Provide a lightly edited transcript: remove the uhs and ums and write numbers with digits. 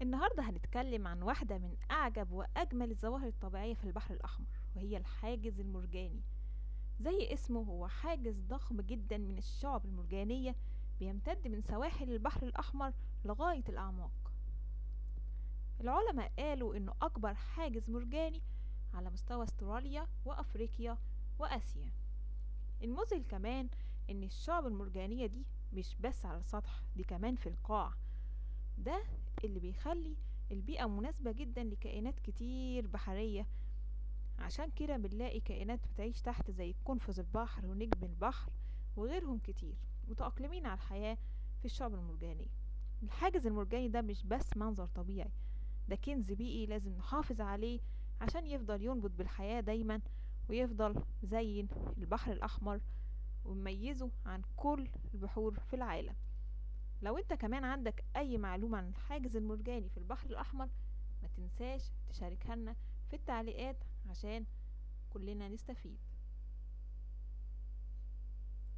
النهاردة هنتكلم عن واحدة من أعجب وأجمل الظواهر الطبيعية في البحر الأحمر، وهي الحاجز المرجاني. زي اسمه، هو حاجز ضخم جدا من الشعب المرجانية بيمتد من سواحل البحر الأحمر لغاية الأعماق. العلماء قالوا إنه أكبر حاجز مرجاني على مستوى استراليا وأفريقيا وآسيا. المذهل كمان إن الشعب المرجانية دي مش بس على السطح، دي كمان في القاع. ده اللي بيخلي البيئة مناسبة جدا لكائنات كتير بحرية. عشان كده بنلاقي كائنات بتعيش تحت زي قنفذ البحر ونجم البحر وغيرهم كتير، متأقلمين على الحياة في الشعب المرجانية. الحاجز المرجاني ده مش بس منظر طبيعي، ده كنز بيئي لازم نحافظ عليه عشان يفضل ينبض بالحياة دايما، ويفضل مزين البحر الأحمر ومميزه عن كل البحور في العالم. لو انت كمان عندك اي معلومة عن الحاجز المرجاني في البحر الأحمر، ما تنساش تشاركها لنا في التعليقات عشان كلنا نستفيد.